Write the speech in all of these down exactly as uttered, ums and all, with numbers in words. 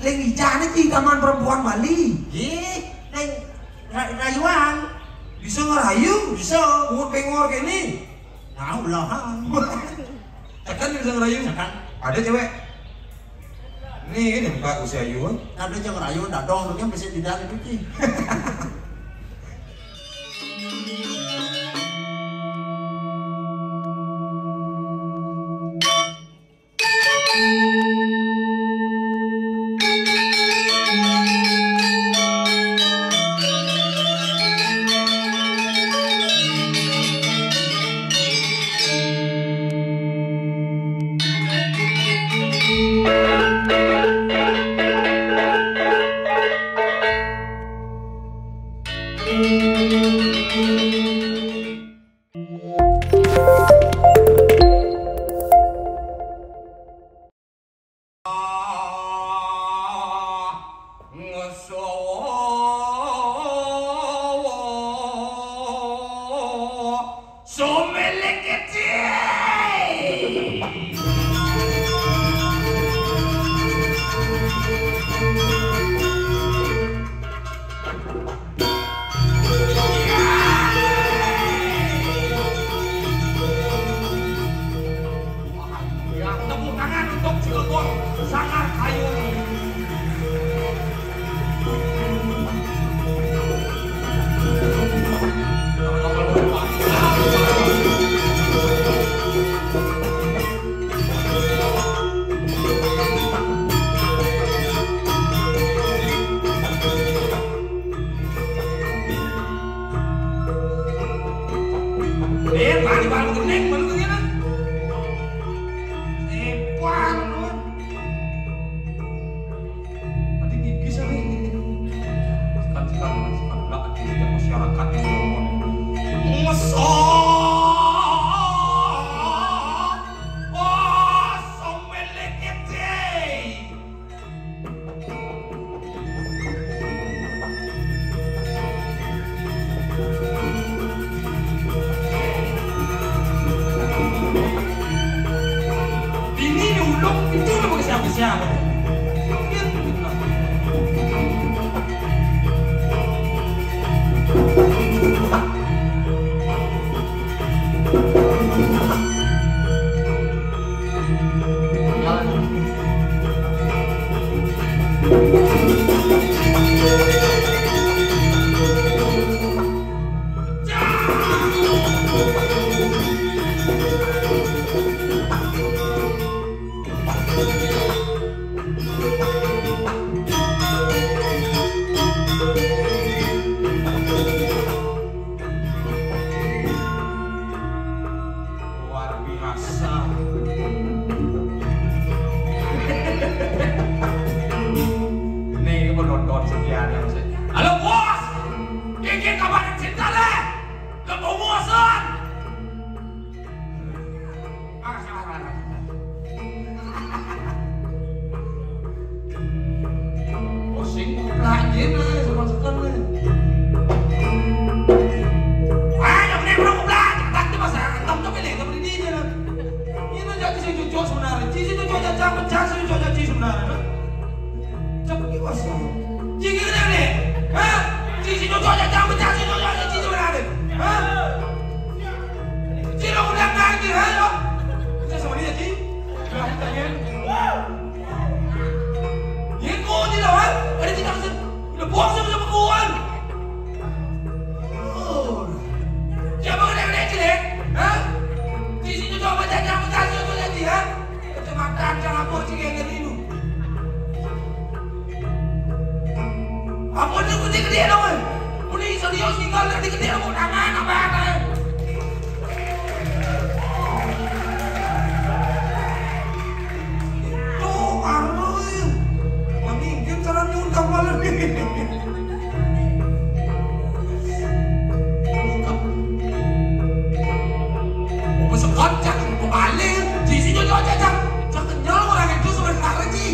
Ling Ijah niki taman perempuan Bali. Ih, ning ra-, rayuan. Bisa ngerayu? Bisa. Pungut pengor kene. Nah, ulahan. Tekan bisa ngerayu. Tekan. Ada cewek. Nih, ini buka usia ayu, kan? Ada yang ngerayu, dadong, mungkin bisa tidak dicuci. Ya, tepuk tangan untuk Cilegon Sanggar Kayu. Eh, balik, balik, gening, balik, gening. Eh, wah, lu. Ada gigi sana. Sekarang, sekarang, sekarang, belakang, masyarakat yang ngomong. Ngesot. Oh, sombelekete. Ini ulung itu udah pakai siapa-siapa. Luar biasa. Nih, penonton setia nih, maksudnya. Halo, Bos. Kiki kabar cinta deh. Kebobosan. Ah, salah, salah, salah. Pusing, kuplak, gini, sama sekali. Ah, yang ini belum kuplak. Tak, dia masa, tak, tak pilih, tak pilih dia, lah. Ini aja si cucuk sebenarnya. Si cucuk aja, jangan pecah, si cucuk aja, si sebenarnya, lah. Cak, ini masa. Jigir ni. Ha? Jigir jojok jajang pecah, jigir jojok jajang jigir mana ni? Ha? Jigir orang nak ni, ha? Macam sama ni, Ji? Dah, kita ni. Ni kau ni lah, ha? Ada kita mesti lepas sama-sama kawan. Oh. Siapa kena kena je, ha? Jigir jojok jajang pecah, jigir jojok jajang, ha? Kecamatan Cangapok, Cikgu Negeri tu. Apa ni putih gede dong, eh? Putih serius tinggal nanti gede dong, tangan apa, apa, eh? Itu arus. Mami, dia cara nyundang malam ni. Apa sekot, cak, kebalik. Di sini, cak, cak, cak. Cak kenyal orang itu sebentar lagi.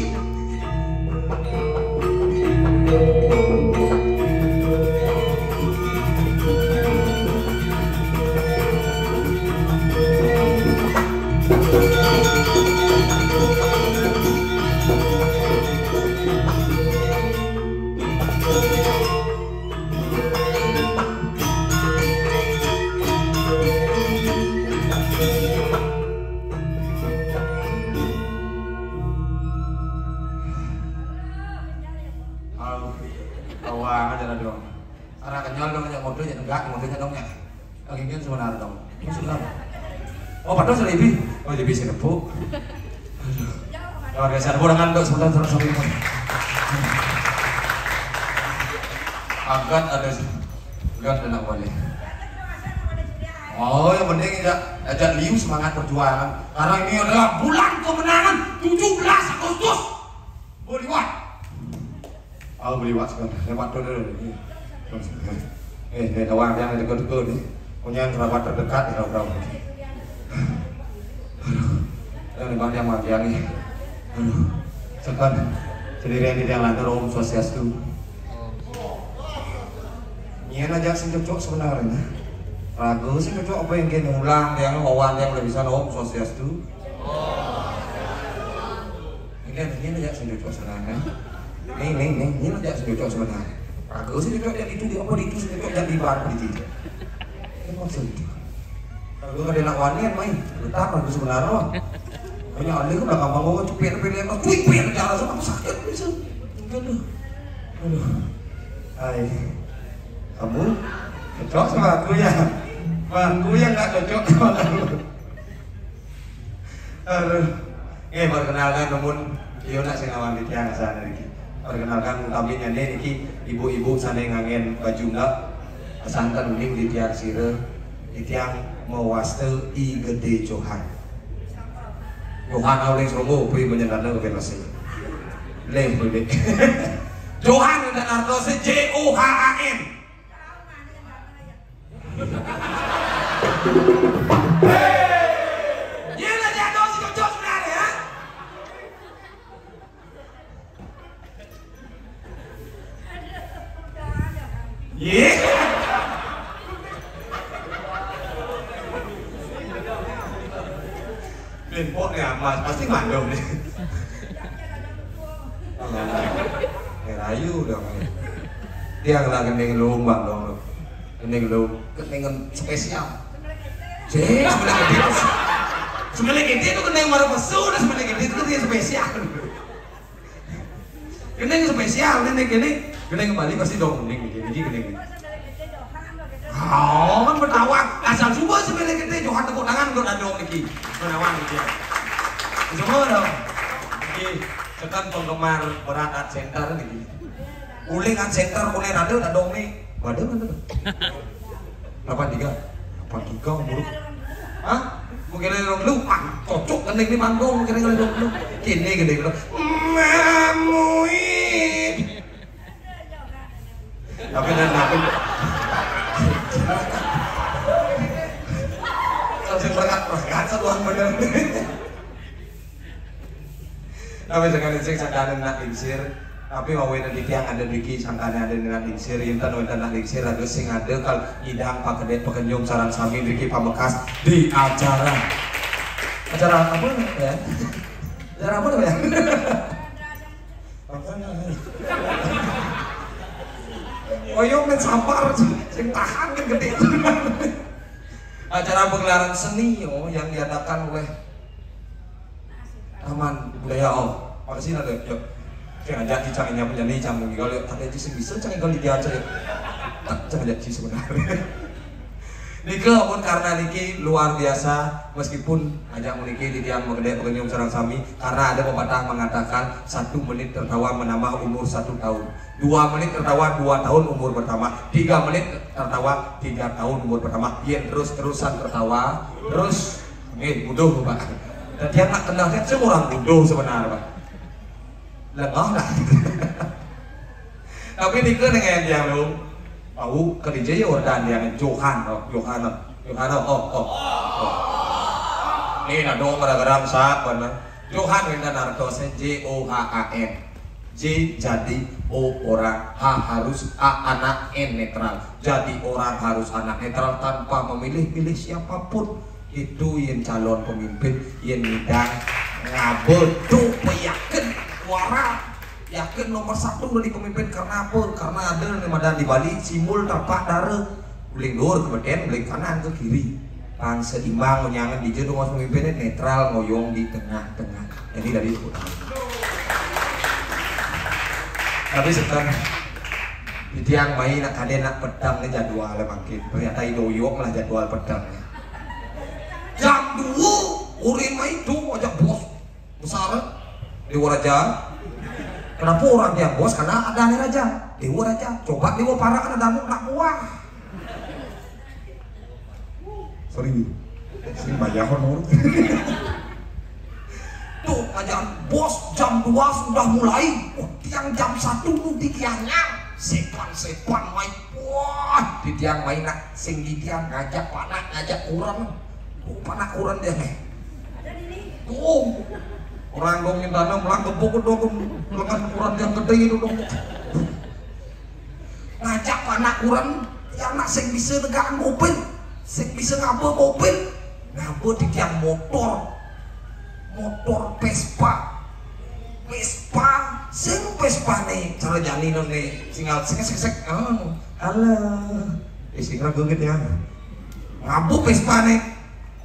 Wah, aja dong. Karena kenyal dong, yang mode, yang enggak, modenya dong ya. Lagi kan sebenarnya dong. Ini sebenarnya. Oh, padahal seribu. Oh, jadi bisa nepuk. Aduh. Luar biasa. Tepuk tangan untuk sebentar terus sampai pun. Agak ada sih. Agak ada nak boleh. Oh, yang penting ya, ajak liu semangat perjuangan. Karena ini adalah bulan kemenangan, tujuh belas Agustus. Boleh buat. Oh, boleh buat sebentar. Lewat dulu. Eh, eh, kawan yang dekat-dekat ni. Punya yang kerabat terdekat ya, kawan. Aduh. Yang ni banyak yang mati yang ni. Aduh. Sekan. Sendirian di dalam lantai, Om Swastiastu. Nyen aja sing cocok sebenarnya. Ragu sing cocok apa yang kena ulang, yang wawan yang udah bisa, Om Swastiastu. Ini, ini aja sing cocok sebenarnya. Nih, nih, nih, ini aja sing cocok sebenarnya. Ragu sing cocok yang itu di apa, di itu sing cocok yang di bar di itu. Ini maksud itu. Kalau gue ada nak wani kan main, tetap aku sebenarnya. Hanya ada ke belakang panggung, cepet, cepet, cepet, cepet, cepet, cara sama aku sakit bisa. Aduh. Aduh. Hai. Kamu cocok sama aku ya? Wah, aku yang nggak cocok sama kamu. Aduh. Eh, perkenalkan, namun, iyo nak sing awan di tiang sana niki. Perkenalkan, kami nyane niki, ibu-ibu sana ngangen baju enggak, santan uning di tiang sire, di tiang mawaste I Gede Johan. Johan auling srongo, beri menyendana ke penasi. Leh, beri. Johan dan Artose, J O H A N. Ye lah, dia tahu si Jojo sebenarnya, ya? Ye. Limpok nih, Mas. Pasti mandor nih. Ya, rayu dong. Dia nggak gending lumbang dong. Gending lu, gendingan spesial. Cek, sebelah gede itu. Sebelah gede itu gending marang pesu, dah sebelah gede itu gending spesial. Gending spesial, gending, gending. Gending Bali pasti dong, gending, gending, gending, gending. Oh, kan Betawa. Asal coba sebelah gede, Johan tepuk tangan, gue dong niki. Menawan gitu ya. Semua dong. Oke, tekan penggemar berat Art Center niki. Uling Art Center, uling ada, tak dong nih. Waduh, mana tuh? Delapan tiga. Delapan tiga umur. Hah? Mungkin ada lu, ah, cocok gending di panggung, mungkin ada lu. Kini gending lu. Mamui. Tapi dan aku. Langsung berangkat, berangkat, satuan bener. Tapi sekali sing sangkane nak lingsir, tapi wawene niki yang ada niki sangkane ada nak lingsir, yen ten wonten nak lingsir, ada sing ada kal nyidang pakedek pekenyum sareng sami niki pamekas di acara. Acara apa ya? Acara apa namanya? Makanya. Oh, yo, men sabar, sing tahan kan gede. Acara pegelaran seni, oh, yang diadakan oleh Taman Budaya, oh. Makasih, ada, yuk. Cang ajak cicang ini apa jadi cang minggu kali, tapi aja sih bisa cang kali dia aja, yuk. Tak, cang ajak sih sebenarnya. Nika pun karena niki luar biasa, meskipun ajak meniki di tiang menggede pengunjung sareng sami, karena ada pepatah mengatakan satu menit tertawa menambah umur satu tahun, dua menit tertawa dua tahun umur pertama, tiga menit tertawa tiga tahun umur pertama, dia terus-terusan tertawa, terus, eh, bodoh, Pak. Dan dia nak kenal kan orang bodoh sebenarnya, Pak. Lengah lah. Tapi nika dengan dia lu. Tahu kerja ya orang dia Johan, oh, Johan, oh, Johan, oh, oh, oh. Ini nak dong gara-gara masak benar. Johan minta nartos J O H A N. J jadi, O orang, H harus, A anak, N netral. Jadi orang harus anak netral tanpa memilih-pilih siapapun. Itu yang calon pemimpin yang ngidang ngabedo peyakin suara. Yakin nomor satu dari pemimpin karena apa? Karena ada yang madan di Bali, simbol tapak dara. Uling dur ke beken, uling kanan ke kiri. Pang seimbang, menyangan di jero mas pemimpinnya netral, ngoyong di tengah-tengah. Ini dari tepuk tangan. Tapi sekarang Titiang mai nak kadén nak peteng né jadwal mangkin. Ternyata i doyong lah jadwal peteng. Jam dua, urin mai tu ajak bos. Besar. Déwa Raja. Kenapa orang tiang bos? Karena ada nih raja. Déwa Raja. Coba déwa parak kan ada nak buah. Sorry. Sing bayar honor. Tuh, ajak bos jam dua sudah mulai. Oh, tiang jam satu nu di tiangnya. Sepan-sepan mai. Wah, di tiang mai nak sing di tiang ngajak panak, ngajak kuren. Oh, panak kuren dia nih. Oh, orang dong yang tanam, orang gebuk dong, lengan kuren yang gede itu dong. Ngajak panak kuren, yang nak sing bisa tegakan mobil, sing bisa ngaba mobil, ngaba di tiang motor, motor Vespa, Vespa, sing Vespa nih, cara jani nih, singal sek sek sek, oh, halo, eh, sing ragu gitu ya, ngaba Vespa nih,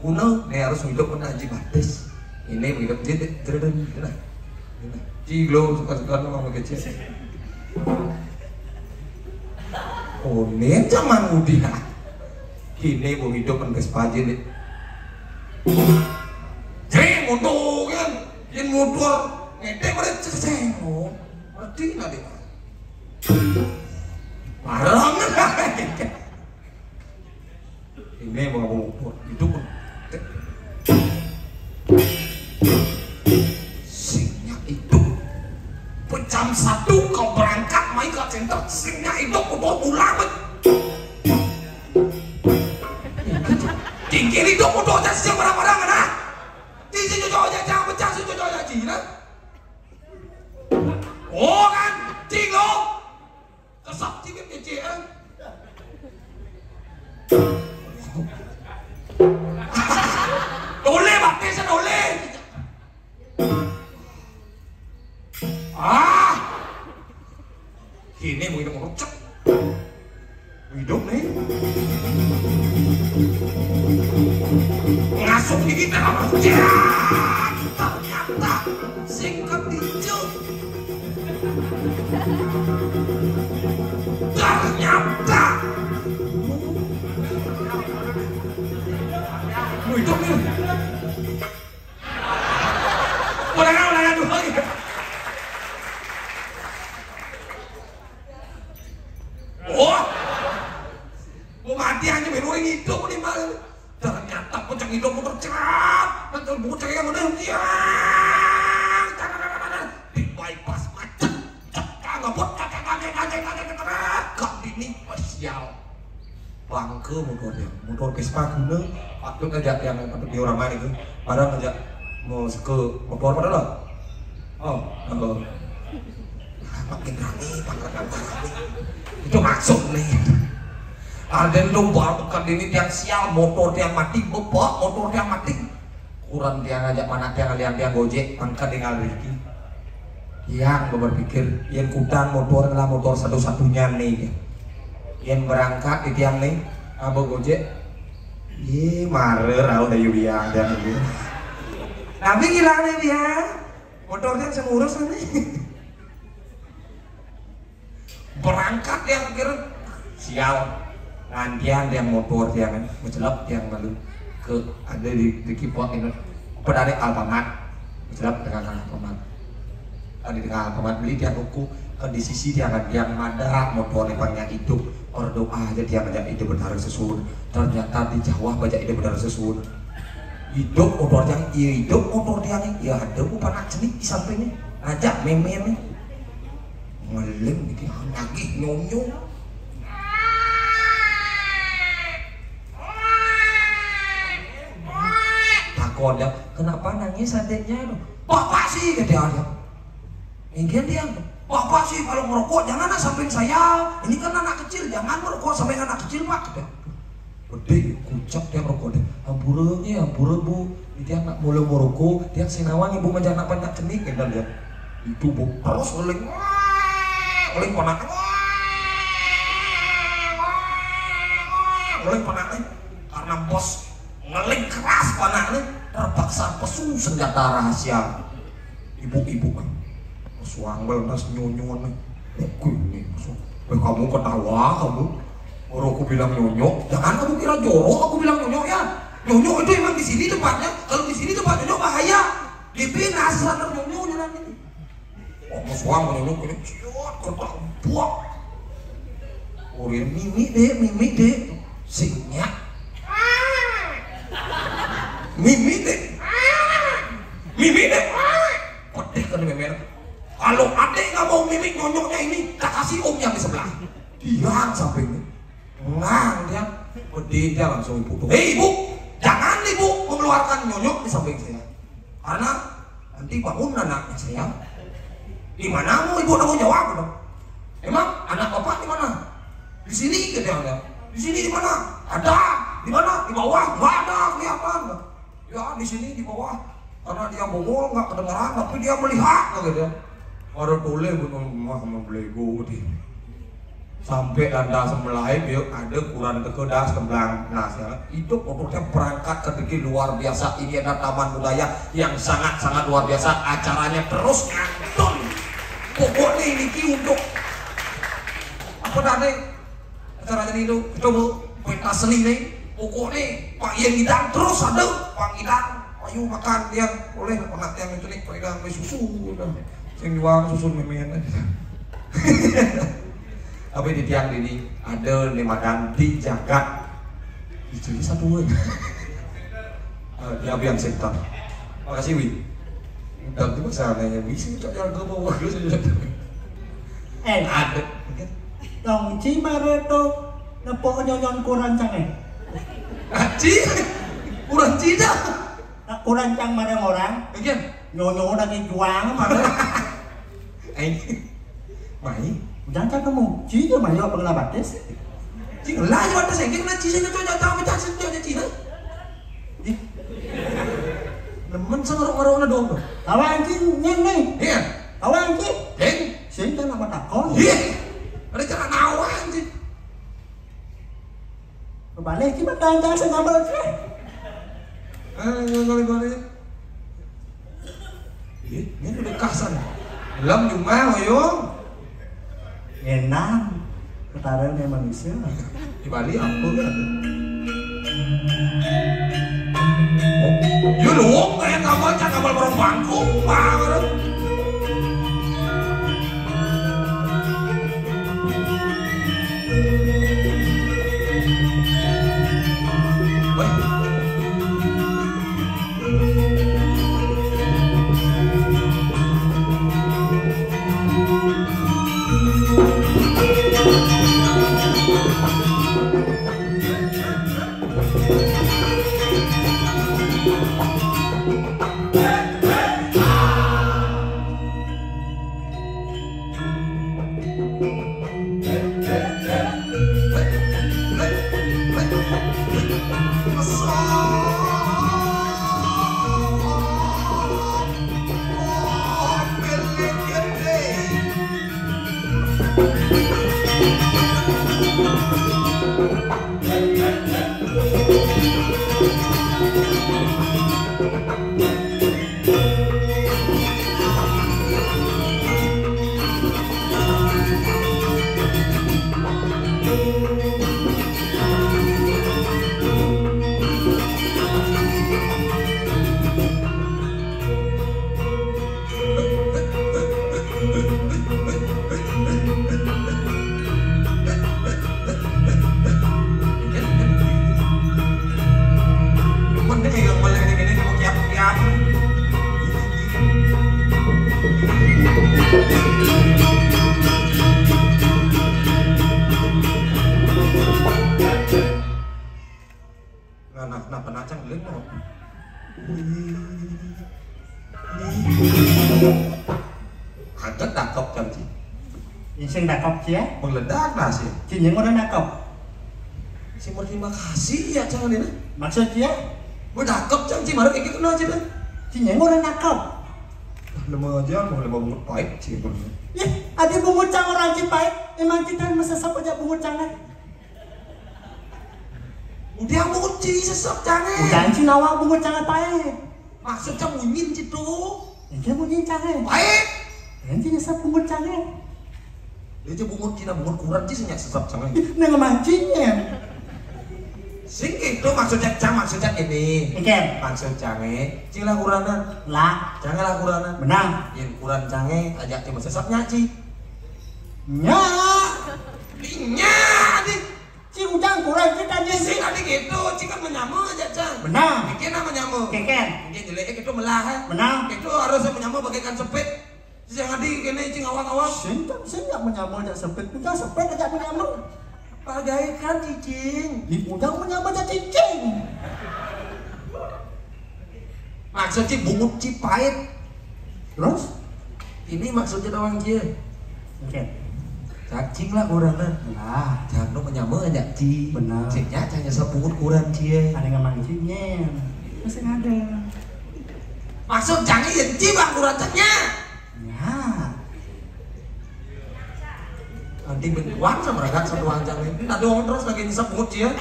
kuno nih harus hidup kena aja batis, ini hidup jadi jeren, gitu lah. Ciglo suka-suka sama kecil. Onen zaman udah. Kini mau hidup kan Vespa aja nih. Jeng motor kan, jeng motor, ngedek pada ceseng. Oh, mati nanti. Parang. Ini mau ngomong itu pun. Singnya itu. Jam satu kau berangkat mai ke center. Singnya itu kau bawa pulang. Tinggi itu kau bawa jas yang berapa orang kan? Di sini cocok aja, jangan pecah sini cocok aja Cina. Oh kan, cing lo. Kesap cibit kecil. Dole batis dole. Ah. Kini mau hidup mau cek. Hidup nih. Ngasuh gigi dalam. Ternyata singkat hijau. Ternyata. Wih, itu nih. Ulangan, ulangan dulu lagi. Wah. Mau mati aja, belum orang hidup nih, Bang. Ternyata pocong hidup motor cerat. Betul bocah yang udah dia. Di bypass macet. Cekang ngebut, cekang, cekang, cekang, cekang, cekang, cekang. Kak Dini, sial. Bangke motor dia. Motor Vespa guna. Patut aja yang patut dioramai itu. Padahal aja mau ke motor pada lah. Oh, oh. Makin rame, makin rame. Itu maksud nih. Arden lu baru Kak Dini tiang sial, motor tiang mati, bebek, motor tiang mati. Kurang tiang aja mana tiang liang tiang gojek, angkat dengan rezeki. Yang berpikir, yang kutang motor adalah motor satu-satunya nih. Yang berangkat di tiang nih, apa gojek? Ye, mare rau dayu biang dan ini. Tapi hilang nih dia. Motornya saya ngurus nih. Berangkat dia pikir sial. Ngantian dia motor dia kan, mencelap dia malu ke ada di di kipok ini. Pedare Alfamart. Mencelap dengan Alfamart. Ada dengan Alfamart beli dia buku ke di sisi dia kan dia ada motor nih banyak hidup. Berdoa aja dia banyak hidup berdarah sesuun. Ternyata di Jawa banyak hidup berdarah sesuun. Hidup motor yang iya hidup motor yang iya ada bukan anak cenik di sampingnya. Ngajak memen nih. Ngeling iki nagih nyonyo. Takon dia, "Kenapa nangis adiknya?" Bapak sih, kata dia. Mungkin dia, "Bapak sih kalau merokok jangan nak samping saya. Ini kan anak kecil, jangan merokok samping anak kecil, Pak," kata. Gede, kucap dia merokok deh. "Ampura, eh, ampura, Bu. Ini dia nak mulai merokok, dia sinawan ibu macam nak banyak cenik," kata dia. Itu, Bu, terus ngeling. Ngeling panak. Ngeling panak nih. Karena bos ngeling keras panak nih, terpaksa pesu senjata rahasia. Ibu-ibu kan. Suang belas nyonyuan nih. Kuning, suang. Eh, kamu ketawa, kamu. Baru aku bilang nyonyok. Jangan kamu kira jorok aku bilang nyonyok ya. Nyonyok itu emang di sini tempatnya. Kalau di sini tempat nyonyok bahaya. Dipinas, sadar nyonyok jalan ini. Oh, mau suang nyonyok ini. Ciot, ketawa. Oh, ini mimi deh, mimi deh. Singnya. Mimi deh. Mimi deh. Pedih kan mimi. Kalau adek nggak mau mimik nyonyoknya ini, tak kasih om yang di sebelah. Diam sampai ini. Ngang dia, pedih dia langsung ibu tuh. Hei ibu, jangan ibu mengeluarkan nyonyok di samping saya. Karena nanti bangun anaknya saya. Di mana mau ibu tanggung jawab dong? Emang anak bapak di mana? Di sini, katanya. Di sini di mana? Ada. Di mana? Di bawah. Nggak ada kelihatan. Ya, di sini di bawah. Karena dia bongol, nggak kedengaran, tapi dia melihat, gitu ya. Ada tole bener mah sama belego, gitu. Sampai landas mulai, biar ada kurang teke das kembang. Nah, sekarang itu pokoknya perangkat kediri luar biasa. Ini ada taman budaya yang sangat-sangat luar biasa. Acaranya terus ngantun. Pokoknya ini ki untuk apa dah nih? Acaranya ini itu, kita mau pentas seni nih. Pokoknya Pak Yang Idang terus ada. Pak Idang, ayo makan dia. Boleh, pernah tiang itu nih, Pak Idang beli susu, udah. Yang jual susu memen aja. Tapi di tiang ini ada lima dan dijaga. Itu satu aja. Eh, dia bilang sebentar. Makasih, Wi. Udah tuh, saya nanya, "Wi, sih, cok, yang ke bawah, gue sudah." Eh, ada. Tong Ci mare to nepok nyonyon kurancange. Aci, kurang Ci dah. Nak kurancang marang orang, Again. Nyonyo lagi juang mare. Eh, mai. Jangan kamu, Ci ya mai apa kena batis? Ci lah, ya ada saya kena Ci, saya cocok tahu macam saya cocok Ci lah. Ih. Nemen sama orang-orang dong. Tawa anjing nyen nih. Iya. Tawa anjing. Ding. Sing kan nama takon. Iya. Ada cara nawa anjing. Kebalik kita tanya saya ngambil sih. Eh, ngambil balik. Iya, ini udah kasar. Lam cuma yo. Enam. Ketara nih manusia. Di Bali apa kan? Yo lu kayak kabel cak kabel orang bangku, mah. Nah, nah, nah, penacang lin no. Ada dakok kan sih. Sing dakok sih ya? Meledak nasi. Sing yang udah dakok. Sing berterima kasih ya, jangan ini. Maksud ya? Gue dakok cang sih, baru kayak gitu nah, sih. Sing yang udah dakok. Nama aja mau lima bungut pahit sih. Ya, ada bungut cang orang Cipayek. Emang kita masa siapa aja bungut cang kan? Udah muci sesep jangan. Udah anci nawa bungut jangan pae. Maksudnya munyin situ. Ini munyin jangan. Baik. Ini sesep bungut jangan. Dia aja bungut, Cina bungut kuran, Ci, sing nyak sesep cangé. Nang mancingnya. Sing gitu maksudnya, Cang, maksudnya gini. Oke. Maksud cangé, Ci lah kuranan. Lah. Cangé lah kuranan. Benar. Yén kuran cangé, ajak Ci mesesep nyak, Ci. Nyak. Nyak, di. Ci ujang kuran, Ci tadi. Sing tadi gitu, Ci kan menyama aja, Cang. Benar. Bikin nama nyama. Keken. Bikin jeleknya gitu melah, ya. Benar. Itu harusnya menyama bagaikan sepit. Sing adi kéné, Ci, ngawang-ngawang. Sing, sing nyak menyama jak sepit, ujang sepit ajak menyama. Bagaikan cicing. Di ujang menyama jak cicing. Maksud Ci bungut, Ci pahit. Terus? Ini maksudnya doang, Ci. Oke. Cacing lah kuranan. Nah, jangan menyama aja, Ci. Benar. Cing ya, cang nyesel bungut kuran, Ci. Ada yang mancingnya. Masih ada. Maksud cangé yén Ci bang kuran ceknya. Ya. Nanti bentuan sama ragat satu ancang ini. Nanti orang terus lagi nyesep bungut, Ci, ya.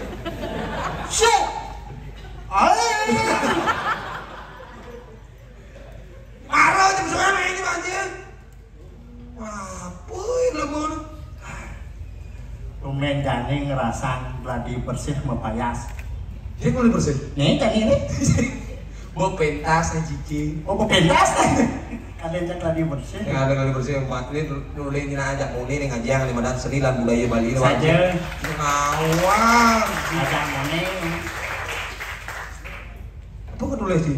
Shit. Ayo. Marah jam sembilan ini, Bang, Ci. Apa ini, lemur? Tumben jani ngerasaan gladi bersih mepayas. Dia boleh bersih? Nih, jani ini. Mau pentas nih, Cici. Oh, mau pentas nih. Ada yang cek gladi bersih. Ya, ada gladi bersih empat ini, nulis ini aja, mau nih, ngaji yang lima dan seni dan budaya Bali ini. Saja. Ngawang. Ada mau nih. Apa kan nulis, Ci?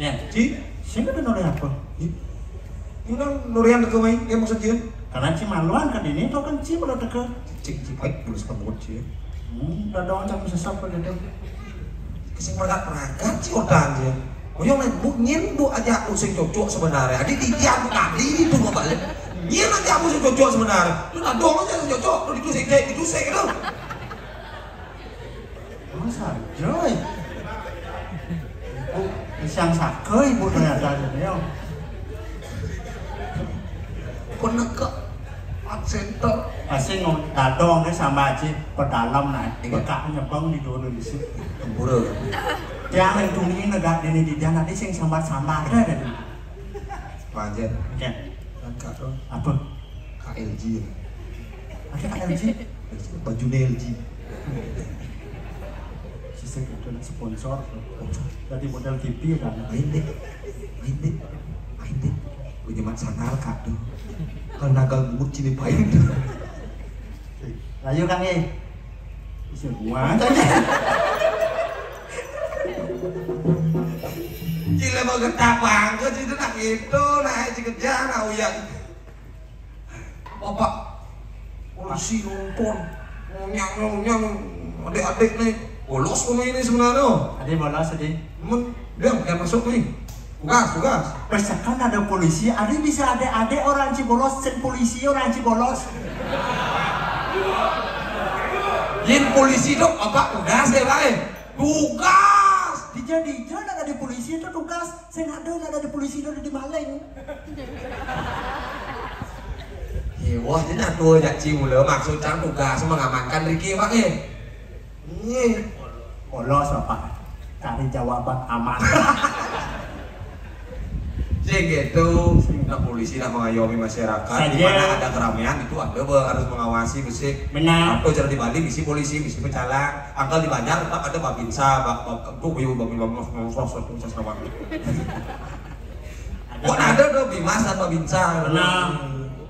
Ya. Ci? Sing ada nulis apa? Ci? Ini kan nurian ke main, ya maksud Ci. Karena Ci maluan kan ini, tau kan Ci pada teka. Cing, Ci, baik, tulis kamu, Ci, ya. Hmm, udah dong, cak sesep aja tuh. Kesing merangkat-merangkat, Ci, otak, Ci. Oh, yang lain, bu, nyin, bu, aja aku sing cocok sebenarnya. Adi, di, di, aku tadi, itu mau balik. Nyin aja aku sing cocok sebenarnya. Lu udah dong, aja sing cocok, lu itu sing, itu sing, gitu. Masa, Joy? Ibu, siang saka ibu ternyata, ya. Kena ke art center. Pasti ngom dadong ni sama aja pedalem nah. Iya. Bekak nyebeng di dulu di situ. Tempura. Jangan tuni negak dini di dia nanti sing sambat-sambat deh. Wajar. Oke. Kan kak tuh. Apa? K L G ya? Ada K L G? Baju L G. Sisik itu nak sponsor. Jadi model T V kan. Main deh. Main deh. Main deh. Gue nyemat sandal kak tuh. Kalau nagal bungut cini pain tuh. Ayo kang eh. Bisa gua aja. Cile mau getah banget itu nak itu, nah, si kejar, nah, uya. Bapak polisi nonton, nyang nyang nyang, adik-adik nih, bolos kamu ini sebenarnya. Adik bolos, adik. Men, dia nggak masuk nih. Tugas, tugas. Pesakan ada polisi, adik bisa adik-adik orang Cibolos, sen polisi orang Cibolos. Yin polisi dok, apa tugas ya, Pak, eh? Tugas. Dijadi, jangan ada di polisi itu tugas. Saya nggak ada, nggak ada di polisi itu, ada di maling. Iya, wah, ini aku aja Ci mula maksud cang tugas mengamankan Riki, Pak, eh. Iya. Polos, Bapak. Cari jawaban aman. Sing gitu, nah, polisi lah mengayomi masyarakat. Saja. Di mana ada keramaian itu ada be-, harus mengawasi besi. Benar. Atau cara di Bali bisi polisi, bisi pecalang. Angkal di Banjar tetap ada babinsa, bab bab tuh, yo, babin babin babin babin babin babin babin babin. Ada. Kok ada tuh bimas dan babinsa? Benar.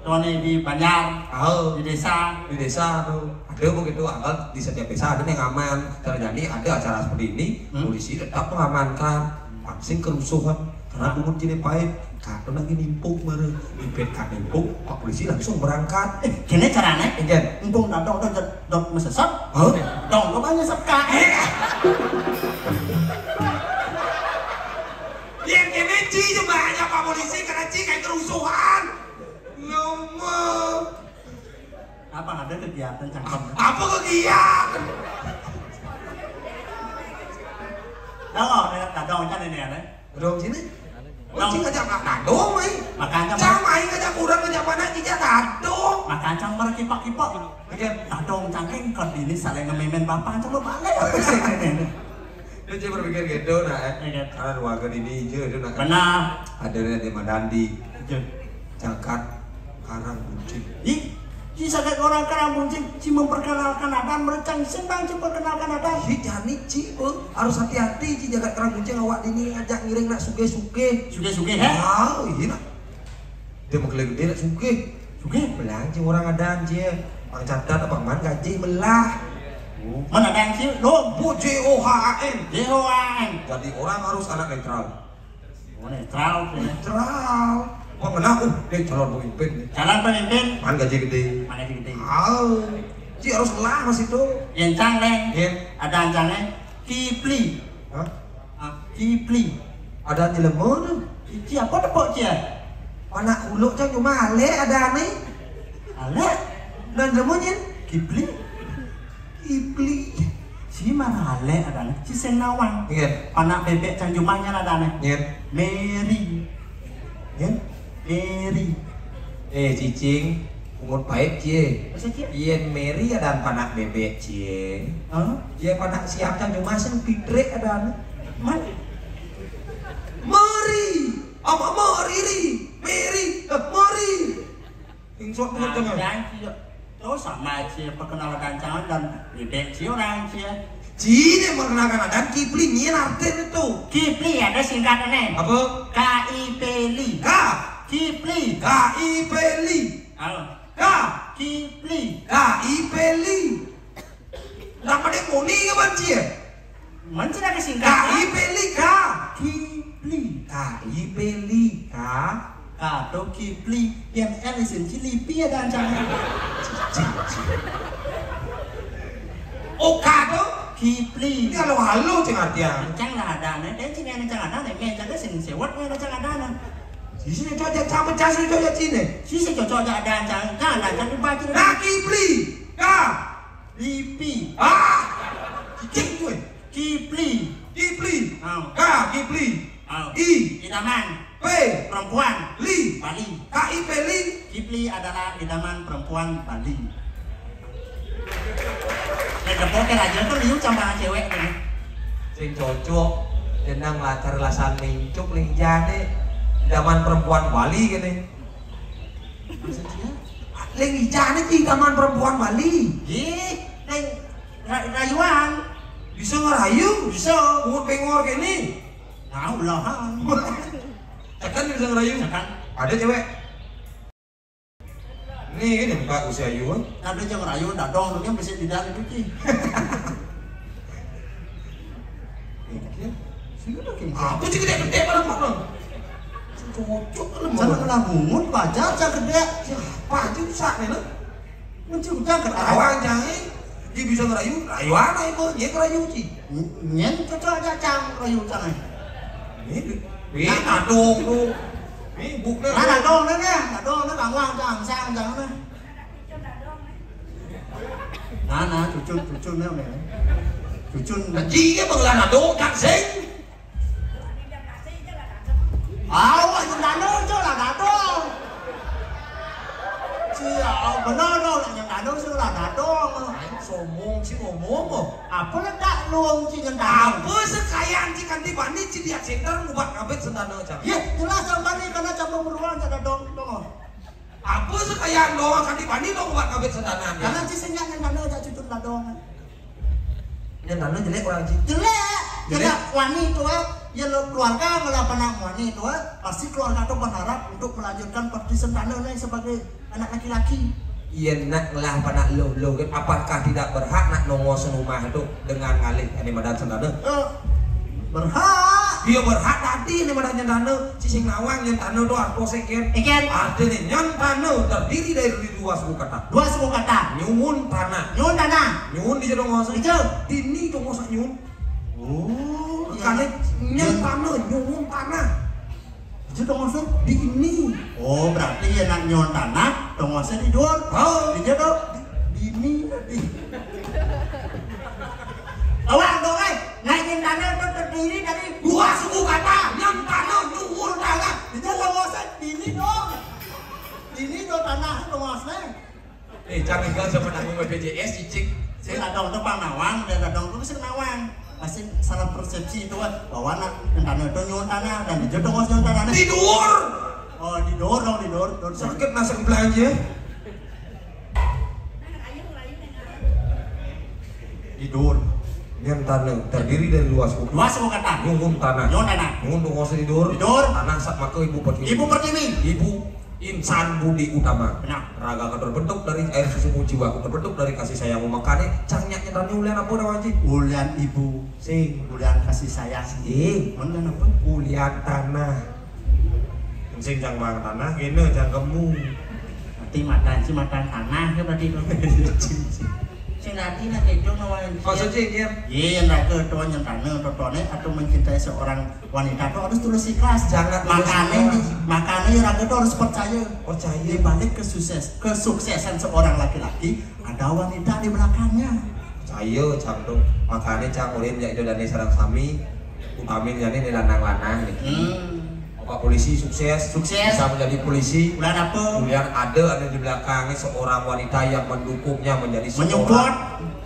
Tuh nih di Banjar, oh, di desa. Di desa tuh ada begitu, angkal di setiap desa ada yang aman. Terjadi ada acara seperti ini, hmm, polisi tetap mengamankan. Langsung kerusuhan karena bungut cili pahit. Kak tuh lagi nimpuk baru, ipit kak nimpuk, pak polisi langsung berangkat. Eh, gini caranya. Enggak. Empung dadong tuh dot mesesat. Hah? Dong, lo banyak sekat. Yang kene Ci, coba aja pak polisi karena Ci kayak kerusuhan. Ngomong. Apa ada kegiatan cangkem? Apa kegiatan? Dong, ada dadong kan ini ada. Dong sini. Oh, Ci ngajak nak dadong, mai. Makanya cang mai ngajak kurang ngajak mana Ci ngajak dadong. Makanya cang berkipak-kipak. Oke. Dadong cangking kan ini saling ngememen bapak cang mau balik. Dia cuma berpikir gitu, nah, eh. Iya. Karena warga ini aja itu, nah. Benar. Ada di Madandi. Iya. Cangkat karang buncit. Ih, Jagat orang Kerang Buncing, ci memperkenalkan adan, merecang sing bang ci perkenalkan adan. Ci jani ci, oh, harus hati-hati ci jagat Kerang Buncing, awak dini ajak ngiring nak sugih-sugih. Sugih-sugih, ha? Ah, iya nak. Dia mau gede nak sugih. Sugih? Belang ci orang adan ci. Bang catat apa man gaji belah. Oh, mana adan ci? Lo? Bu J O H A N. J O H A N. Jadi orang harus anak netral. Oh, netral, ya. Netral. Wah, kena, uh, dia calon pemimpin nih. Calon pemimpin. Man gaji gede. Man gaji gede. Ah, ci harus lah mas itu. Yen cang, Leng. Yen. Ada ancangnya. Kipli. Hah? Ah, Kipli. Ada jelema tu. Ci apa tepuk ci ya? Anak uluk cang cuma alek ada aneh. Alek? Dan jelema nyen? Kipli. Kipli. Ci mana alek ada aneh? Ci sing nawang. Iya. Panak bebek cang jumahnya ada aneh. Iya. Mary. Iya. Mary. Eh, cicing, umur pahit cie. Masa cie? Yen Mary ada panak bebek cie. Hah? Yen panak siap cang jumah sing pitrek ada aneh. Man? Mary. Apa Mary? Mary. Eh, Mary. Ingsot banget jangan. Nah, jangan cie. Terus sama cie perkenalan rancangan dan bebek cie orang cie. Cine perkenalkan dan Kipli nyen artin itu. Kipli ada singkatannya. Apa? K I P L I. K. Kipli. K I P L I. Halo. K. Kipli. K I P L I. Nama dia muni ke banci ya? Mana sih ada singkat? K I P L I K. Kipli. K I P L I K. K tu Kipli. Yang L isin cilipi ada ancaman. Cicing, cicing. Oh, K tu? Kipli. Ini halo-halo cing artian. Cang lah ada nih. Dia cing yang cang ada nih. Main cang sing sewot main cang ada nih. Sisi cocok cang pecah sini cocok cine. Sisi cocok aja ada cang. Cang ada cang dibaca. Nah, Kipli. K. Lipi. Ah! Cicing gue. Kipli. Kipli. Au. K, Kipli. Au. I. Idaman. P. Perempuan. Li. Bali. K I P L I. Kipli adalah idaman perempuan Bali. Yang depoke raja tuh liu sama cewek tuh. Sing cocok, jenang latar lasan mincuk ling jane. Idaman perempuan Bali gini. Maksudnya? Ling ijane ci idaman perempuan Bali. Ih, ling ra-, rayuan. Bisa ngerayu? Bisa. Umur pengor kene. Tahu lah. Tekan bisa ngerayu. Tekan. Ada cewek. Nih, ini buka usia ayu kan? Ada cewek ngerayu, dadong, lu kan bisa di dalam itu, Ci. Iya. Sini lagi. Apa sih gede-gede pada mana? Cocok kalau mau. Sana kena bungut, baca, cak gede. Siapa aja usah nih, lo? Menciptakan awang jangan. Dia bisa ngerayu, rayu anak itu, dia ngerayu, Ci. Nyen cocok aja, cang, rayu, cang. Ini, ini, adong tuh. Ini buknya. Nah, adong, nah, nah, adong, nah, bang, wang, cang, sang, cang, nah. Nah, nah, cucun, cucun, nah, nah. Cucun. Nah, jika bang, lah, adong, cang, sing. Awas, nyentana ojo lah, dadong. Cia, bener dong, nak nyentana sing lah, dadong. Aing sombong, Ci, ngomong, oh. Apa letak lu, Ci, nyentana? Apa sekayaan, Ci, kanti bani, Ci, dia center, ngubat kabet sentana, cang. Ye, jelas, cang bani, karena cang beruang, cang dadong, dong. Apa sekayaan doang kanti bani lo buat kawit sedanan ya? Karena ci sing nyentana aja cucun dadong. Nyentana jelek orang ci. Jelek. Jelek. Jelek wani tuh, eh. Ya lo keluarga ngelapan wani tuh, eh. Pasti keluarga tuh berharap untuk melanjutkan bakti sentana nih sebagai anak laki-laki. Iya nak ngelah panak lo, lo kan apakah tidak berhak nak nongos rumah itu dengan ngalih ane madan sentana? Eh, berhak. Dia berhak tadi ane madan nyentana, ci sing nawang nyentana tu arto seken. Eken. Artine nyentana terdiri dari dua suku kata. Dua suku kata. Nyuwun tanah. Nyuwun tanah. Nyuwun di jedong ngosok. Di je. Dini tu ngosok nyuwun. Oh, iya. Kali nyentana nyuwun tanah. Itu tongosnya di ini. Oh, berarti ya nak nyon tanah, tongosnya di dor. Oh. Di dia dong. Di, di ini. Di. Awak dong, eh. Naikin tanah itu terdiri dari dua suku kata. Yang tanah, nyuwun tanah. Itu tongosnya di ini dong. Di ini dong tanah, tongosnya. Eh, cang tinggal sama nanggung B P J S, cicing. Sing dadong tuh pang nawang, dia dadong tuh sing nawang. Pasti salah persepsi itu, kan, bahwa nak nyentana itu nyuwun tanah, dan dia tuh ngos nyuwun tanah. Di dor. Oh, di dor dong, di dor, dor. Sakit nasa belanja. Dur. Nyén taneuh terdiri dari luas bukit. Luas bukatan. Nyuhun tanah. Nyuhun tanah. Nyuhun donga sri dur. Dur. Tanah sak maka ibu pertiwi. Ibu pertiwi. Ibu insan budi utama. Benar. Raga terbentuk dari air susu jiwa, terbentuk dari kasih sayang. Makané cang nyak nyetani ulian apa nama, Ji? Ulian ibu. Sing. Ulian kasih sayang. Sing. Ulian apa? Ulian tanah. Sing cang mang tanah, kéné cang kemu. Berarti matan si matan tanah ya berarti itu. Sing tadi nak itu nawa. Maksudnya, iya. Iya, yang raga itu nyentana, totoné atau mencintai seorang wanita itu harus tulus ikhlas. Jangan tulus ikhlas. Makanya, makanya raga itu harus percaya. Percaya. Di balik kesukses, kesuksesan seorang laki-laki, ada wanita di belakangnya. Percaya, cang tuh. Makanya cang ulin ya itu dari sareng sami. Utamin jadi ini lanang-lanang gitu. Hmm. Bapak polisi sukses, sukses, bisa menjadi polisi. Ulian apa? Kemudian ada ada di belakangnya seorang wanita yang mendukungnya menjadi seorang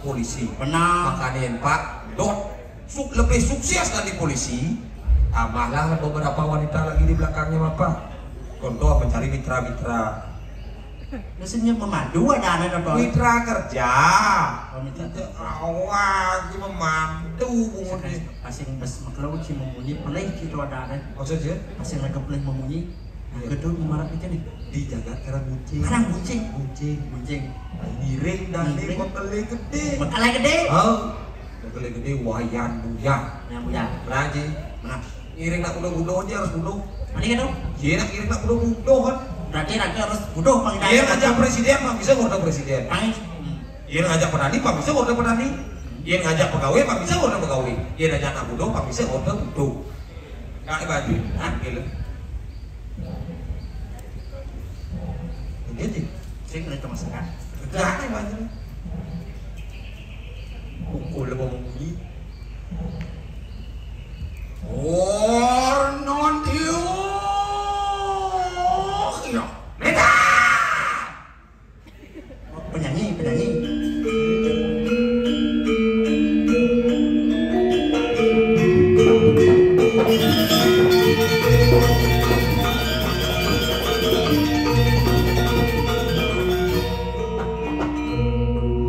polisi. Menyupport. Benar. Makanya Pak Dot su- lebih sukses dari polisi. Tambahlah beberapa wanita lagi di belakangnya Bapak. Contoh mencari mitra-mitra. Biasanya memadu ada anak apa? Mitra kerja. Oh, mitra kerja. Awak memandu bungut. Pasing bes makelo si memunyi pelih gitu ada anak. Maksudnya? Pasing lagi pelih memunyi. Iya. Gedung marah aja nih. Di jagat karang buncing. Karang buncing. Buncing. Buncing. Ngiring dan ngiring. Kota gedé. Kota gedé. Oh. Kota gedé Wayan Buya. Wayan Buya. Berarti. Benar. Ngiring nak budo-budo aja harus budo. Mana gitu? Iya, nak ngiring nak budo-budo kan. Berarti raga harus budo panggilan. Iya, ngajak presiden, Pak, bisa ngajak presiden. Panggilan. Iya, ngajak petani, Pak, bisa ngajak petani. Iya, ngajak pegawai, Pak, bisa ngajak pegawai. Iya, ngajak anak budo, Pak, bisa ngajak budo. Nggak ada baju, ambil. Gitu. Saya kena termasuk kan. Nggak ada baju. Pukul apa bunyi? Ornontiuh ya. Meta! Penyanyi, penyanyi.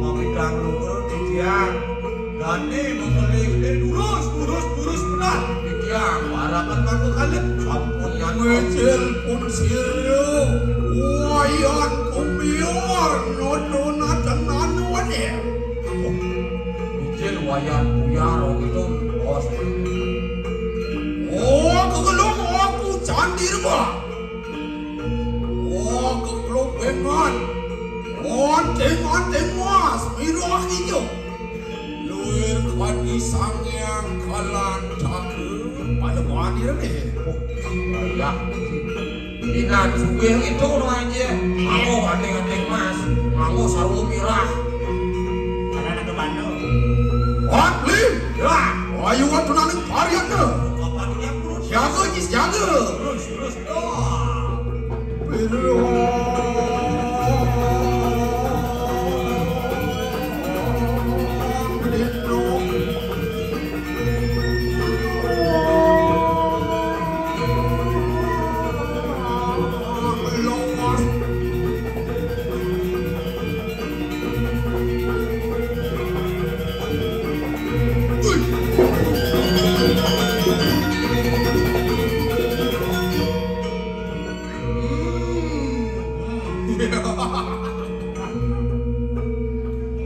Mau bidang luhur titiang. Dani memelih di lurus, lurus, lurus benar. Titiang, warakan mangga kalih. Sampun nyanyi. Micil pun silih. Wayan kumiar, nuduh nadenan wané. Micil Wayan Buyar, oh gitu. Oh, oh, kegelung aku candi rebah. Oh, keklopengan. Onting-onting mas, mirah ijo. Luir kadi Sang Hyang Kalantaka. Pada wani rene. Ya. Inan sugih itu no aja. Aku onting-onting mas. Aku sarwa mirah. Karena ada bandel. Wan, Lim. Ya. Ayo, wan, tunaning variannya. Kapan dia pun. Siaga, Jis, siaga. Terus, terus.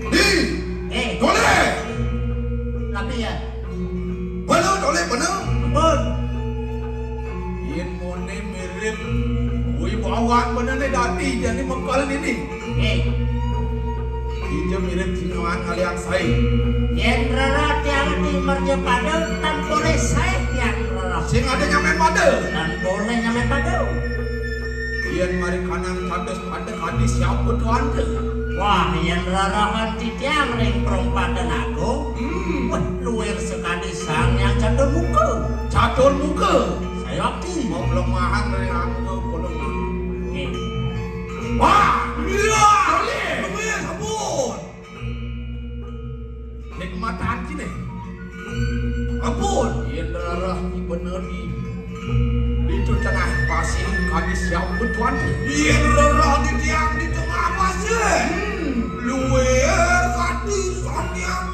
Di. Eh. Toleh. Tapi ya. Bener, toleh, bener. Ampun. Yén moné mirip wibawan bener né dadi jani mengkal ini. Eh. Ija mirip sinyoan kalian saé. Yén rerah tiang di merja pada tan polih saé tiang rerah. Sing ada nyamén pada. Tan polih nyamén pada. Yén mari kanang kados pada kadi siapa tuan ke? Wah, yén rerahan titiang ring Prong Pada Nago. Hmm. Wah, luir sekadi sang yang catur muka. Catur muka. Saya abdi. Mau pelemahan dari angka pelemahan. Oke. Wah, iya. Boleh. Boleh, sabun. Nikmatan kini. Ampun. Yén rerah ni bener ni. Di tengah pasir kami siap bertuan. Yén rerah ni tiang di tengah pasir. Hmm. Luir kadi samian.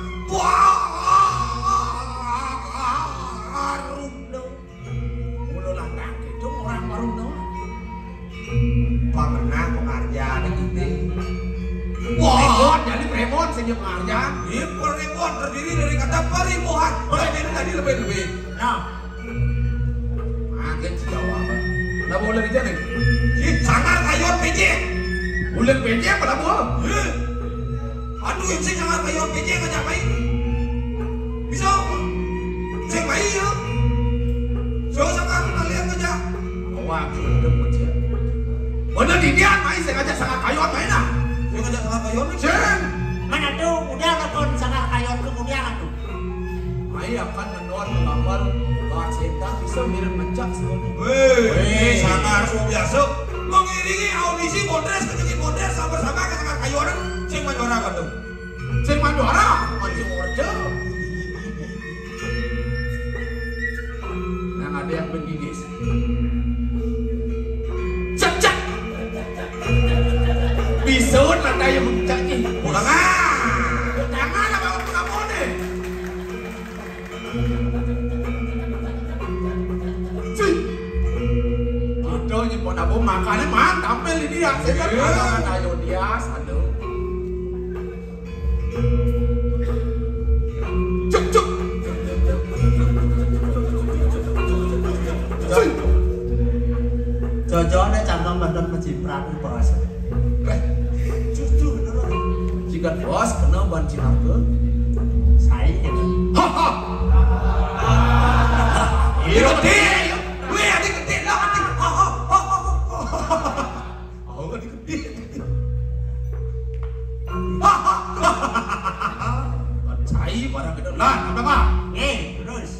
Sing nyep ngarya. Ini perempuan terdiri dari kata perempuan. Oke, ini tadi lebih-lebih. Nah. Makin sejauh apa? Lah boleh dijane. Ini sangar kayon P J. Boleh P J apa lah, Bu? Aduh, yang sing sangar kayon P J ngajak main. Bisa. Sing main ya. Jauh sama kalian aja. Wah, udah P J. Mana di dia main, saya ngajak sangar kayon main ah. Saya ngajak sangar kayon nih. Sing. Mana tuh? Udah nonton sangar kayon kemudian tuh. Ai akan mendoan mengambal bahwa cinta bisa mirip mencak semuanya. Wih, ini sangat luar biasa. Mengiringi audisi Bondres, ketika Bondres sama-sama ke tengah kayu orang, sing manjuara kan tuh. Sing manjuara, maju order. Yang ada yang begini. Cek, cek. Bisa lah tayo mencak ni. Ulang ah. Jangan lah bawa pengampun ni. Cih. Kita nyebut apa makan ni man tampil ni dia. Saya kan ayo dia satu. Cuk, cuk. Cuk. Jojone cangkem mboten mecimprat perasaan. Eh, jujur bener. Jika bos kena ban cinaka. Saya gitu. Ha ha. Iya deh. Weh, ada gede lah, ada. Ha ha. Oh, ada gede. Cai barang gedé. Lah, apa, Pak? Eh, terus.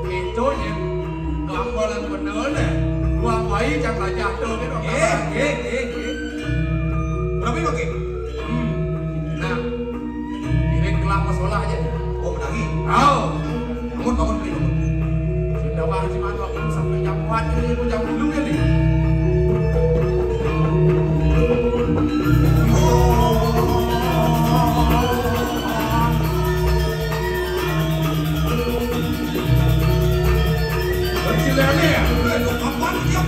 Itu ya gambaran bener deh. Dua bayi yang raja tuh gitu. Eh, eh, eh, eh. Berapa itu, Ki? Hmm. Nah, ini kelapa solah aja. Oh, lagi. Tahu. Bangun, bangun, Pri, bangun. Sudah wah, cuma waktu sampai jam empat ini, aku jam dulu ya nih. Berjalannya ya? Kapan dia?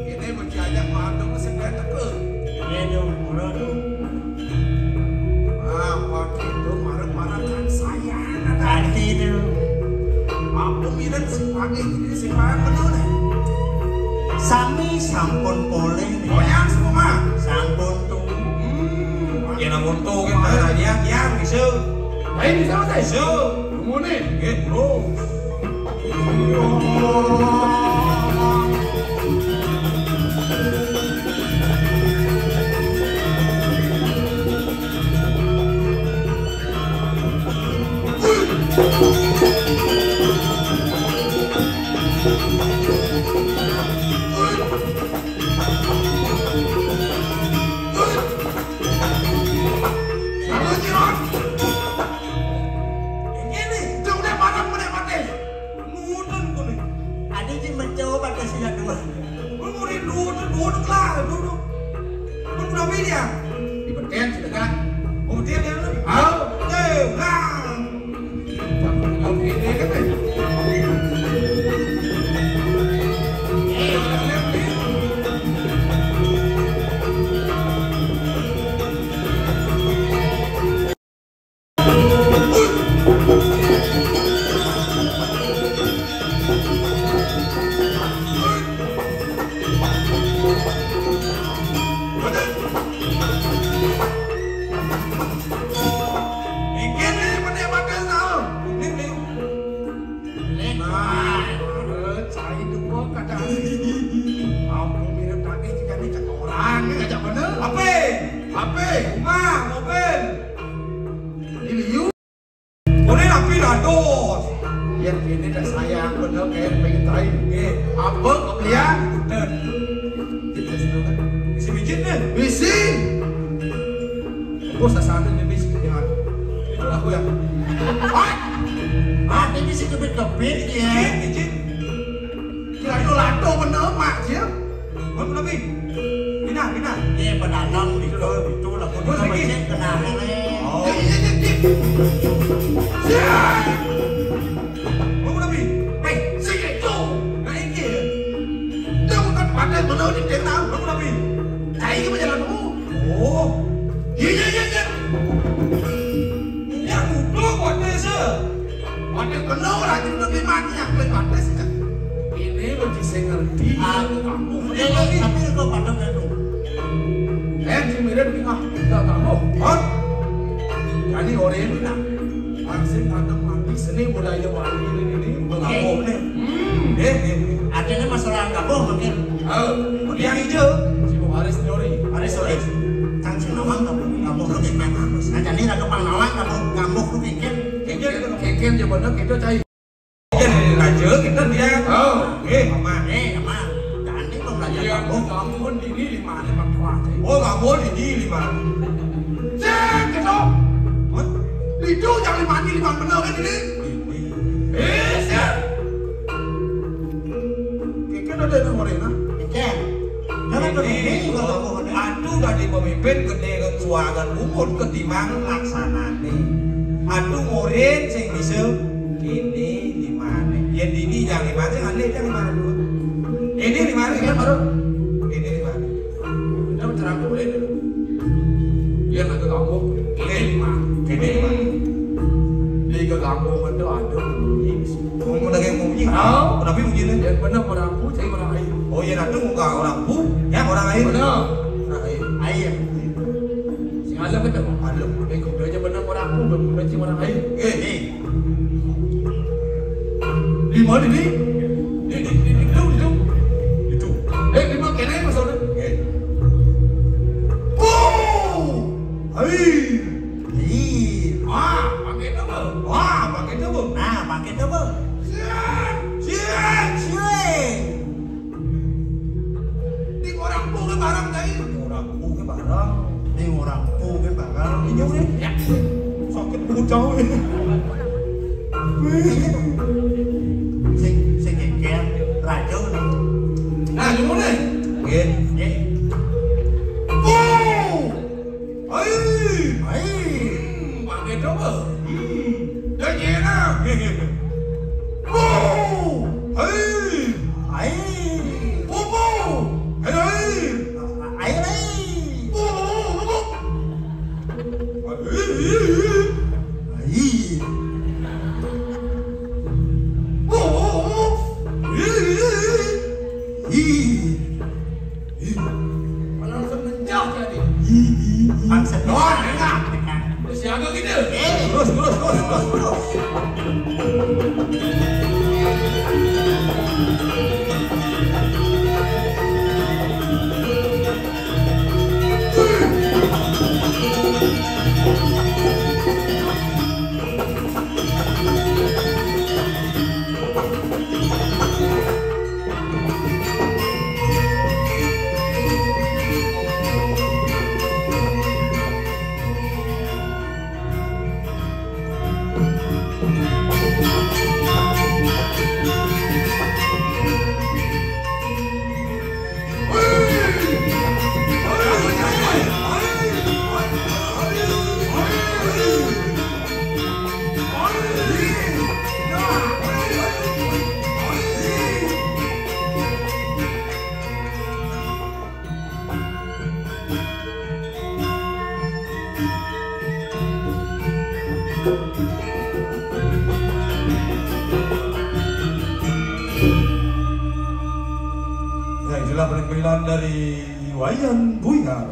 Ini bocah aja madu masih betek ke. Iya dong, mulu tuh. Ah, waktu itu marah-marah kan saya, nah, tadi. Tadi tuh. Aku mirip si Pagi, ini si Pagi bener deh. Sami sampun polih. Goyang semua. Sampun tuh. Hmm, ya namun tuh kan. Nah, dia, dia bisa. Lain bisa, Mas. Bisa. Ngene, nggih, Bro. Ngene, dong nek marang menek mati. Nuwun kene. Ade iki mencoba pada sila dua. Mun murid nuwun, nuwun kelah dulu. Mun nabi dia. Di beten sedekah. Kemudian dia lu. Au. Eh, lah. Oke, ini kan. Tuh, yang ini dah sayang bener kayak pengen tai. Eh, apa kau belian? Udah. Isi mijit nih. Isi. Bos, asal ada nih, bis. Jangan. Itu aku ya. Hai. Ati wis kepit-kepit ya. Izin, izin. Kira itu lato bener, Mak, ya. Mun lebih. Pindah, pindah. Iya, pada nang itu, itu lah. Bos, kudu lagi. Becek kena ini. Oh. Iya, iya, iya, iya. Siap. Mun lebih. Eh, sing itu. Nah, iki ya. Dia bukan pada bener di kenal. Mun lebih. Nah, iki menjalan. Oh. Iya, iya, iya, iya. Yang udah pada se. Pada kenal lagi udah di mana yang paling pada sih? Ini lo bisa ngerti. Aku kamu. Ini tapi lo pada nggak tuh. Eh, si Mirin ini mah enggak kamu. Hah? Jadi orang ini nah. Langsung ada mandi seni budaya Bali ini, ini berlabuh nih. Hmm. Eh, eh, eh. Artinya masalah kamu mungkin. Oh, yang hijau. Si Haris Dori. Haris Dori. Kang si nawang kamu, kamu lu kayak apa? Nah, jadi ada pang nawang kamu, kamu lu kayak. Keken, keken, ya bener, kita cai. Keken dari raja, kita dia. Oh, eh, mama. Eh, mama. Jadi belum raja. Iya, kamu. Kamu kan ini lima, lima tua, cai. Oh, kamu ini lima. Cek, gitu. Hah? Itu yang lima ini, lima bener kan ini? Eh, siap. Keken ada yang ngorein, ah? Keken. Jangan ini, begini, kalau mau ada. Aduh, dari pemimpin gede kan suagan umur ketimbang laksanane. Aduh, murid sing bisa ini di mana? Ya, ini yang di mana? Aneh yang di mana dulu? Ini di mana? Ini baru. Ini di mana? Udah, terang boleh dulu. Dia nggak ke kampung. Ini di mana? Ini di mana? Dia ke kampung itu ada. Mau lagi mau bunyi? Tahu? Kenapa bunyi ini? Ya, benar orang Bu, saya orang lain. Oh iya, nanti muka orang Bu, ya orang lain. Benar. Orang lain. Air. Sing alam itu. Alam. Eh, kudu aja benar orang Bu, benar aja orang lain. Eh, eh. Di mana ni? Di, di, di, di, di, di. Itu. Eh, di mana kena maksudnya? Eh. Oh! Hai. Hai. Wah, pakai double. Wah, pakai double. Nah, pakai double. Siap. Siap. Siap. Di orang Bu ke barang tadi. Di orang Bu ke barang. Di orang Bu ke barang. Ini udah. Ya. Sakit bujau ini. Sing, sing keken, raja nih. Nah, gimana? Nggih. Nggih. Oh! Hai. Hai. Hmm, pakai double. Hmm. Ya, iya, nah. Nggih, nggih, nggih. Oh! Hai. Hai. Pupu. Hai, hai. Hai, hai. Pupu, pupu. Hai. Hai. Pupu. Hai. Hai. Malah langsung menjauh jadi. Bangsa doang, ya. Terus siaga gitu. Eh, terus, terus, terus, terus, terus. Ya, itulah penampilan dari Wayan Buyar.